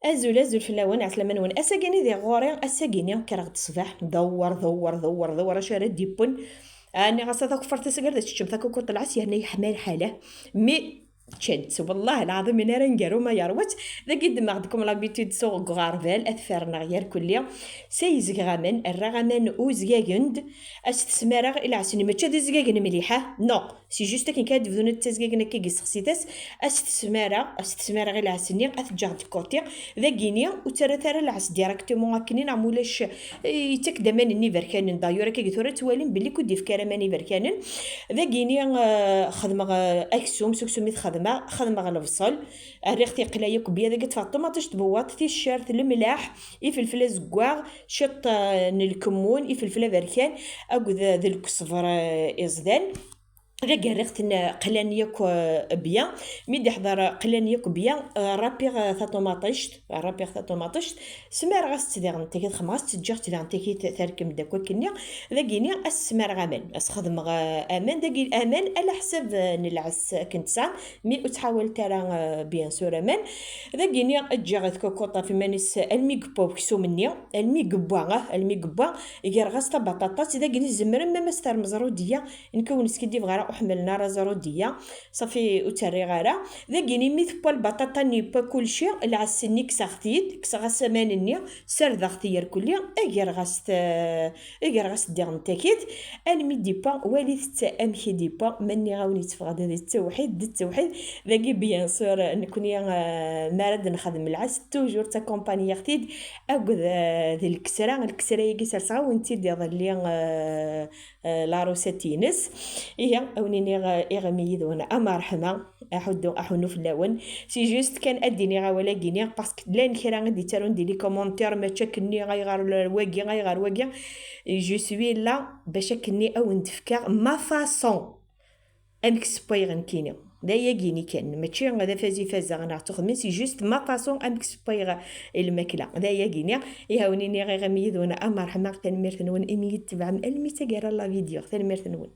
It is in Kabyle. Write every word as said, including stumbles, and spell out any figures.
Azul, azul fell-awen, ɛeslama-nwen. Ass-agini di ɣur-i, ass-agini kkreɣ-d ṣṣbeḥ, dewwer, dewwer, dewwer, dewwer, acu ara d-iwwen. Ah, nniɣ-as a takfart tasegarda teččem takukuṭ lɛes yerna yeḥma lḥala. Mi ččan-tt, wellah lɛaḍim, mi ara ngar uma yerwa-tt. Dagi ddmeɣ-d comme l'habitude suɣ deg uɣerbal, ad ferneɣ yar kulli. Sayezgeɣ aman, rraɣ aman uzgagen-d, as-t-smareɣ i lɛes-nni, mačči d izgagen mliḥ, ah, non. C'est juste akken kan ad d-bdun ad ttazgagen akka i yessexsi-t-as, as-t-smareɣ, as-t-smareɣ i lɛes-nni, ad t-ǧǧeɣ de côté. Dagini, ur ttarrat ara lɛes directement akkenni, neɣ mulac, eh, yettak-d aman-nni iberkanen. D'ailleurs, akka tura ttwalim belli ur d-yefki ara aman iberkanen. Dagini, eh, xedmeɣ, eh, aksum, s uksum i t-xedmeɣ, xedmeɣ lebṣel, rriɣ tiqla yakk bya, dagi ṭṭfeɣ ṭumaṭic, tbewwaṭ, ticcert, lemlaḥ, ifelfel azeggaɣ, ciṭ, eh, n lkemmun, ifelfel aberkan, akked, eh, d lkesber, eh, iẓdan. Dagi rriɣ-ten qlan yakk, euh, bya. Mi d-iḥḍer qlan yakk bya, euh, rapiɣ, euh, taṭumaṭict, rapiɣ taṭumaṭict, smareɣ-as-tt diɣen takit, xemɣ-as-tt, ǧǧiɣ-tt diɣen takit terkem-d akk akkenni. Dagini as-smareɣ aman, as-xedmeɣ, euh, aman, dagi aman ala ḥsab, euh, n lɛes akken tesɛa, mi ur ttḥawalet ara, euh, bien sûr aman. Dagini ǧǧiɣ tkukuṭ ɣef iman-is almi yewwa uksum-nni, almi yewwa, ah, almi yewwa, ger ɣas tabaṭaṭat, dagini tzemrem même as-terrem ẓrudiya, Nekk ur skiddibeɣ ara, ur ḥemmlen ara ẓrudiya, ṣafi ur tt-rriɣ ara. Dagini mi tewwa lbaṭaṭa-nni, yewwa kulci, lɛes-nni kkseɣ-t-id, kkseɣ-as aman-nni, sardeɣ-t yerkulli, agerɣ-as-t, agerɣ-as-t diɣen takit, almi d-yewwa, walit-t amek i d-yewwa, ma nniɣ-awen yetteffeɣ-d d ttewḥid, d ttewḥid. Dagi, bien sûr, nekni, euh, mi ara d-nexdem lɛes, toujours ttakumpaniyeɣ-t-id akked, euh, d lkesra, lkesra-agi serseɣ-awen-tt-id iḍelli, euh, euh, la recette-ines. Ihi, a wen-iniɣ, euh, iɣmi yid-wen am ṛṛeḥma, aḥuddu, aḥunnu fell-awen. C'est juste kan ad d-iniɣ awal-agi-ni, parce que llan kra i d-yettarun di les commentaires, mačči akkenni, ayɣer wagi, ayɣer wagi. Je suis là bac akkenni a wen-d-fkeɣ ma façon amek ssewwayeɣ nekkini. D ayagi-ni kan, mačči d afazi fazeɣ neɣ d tuxedmin, c'est juste ma façon amek ssewwayeɣ i lmakla. D ayagi-ni. Ihi a wen-iniɣ iɣmi yid-wen am ṛṛeḥma, tanemmirt-nwen imi yi-d-tebɛem almi d taggara n la vidéo. Tanemmirt-nwen.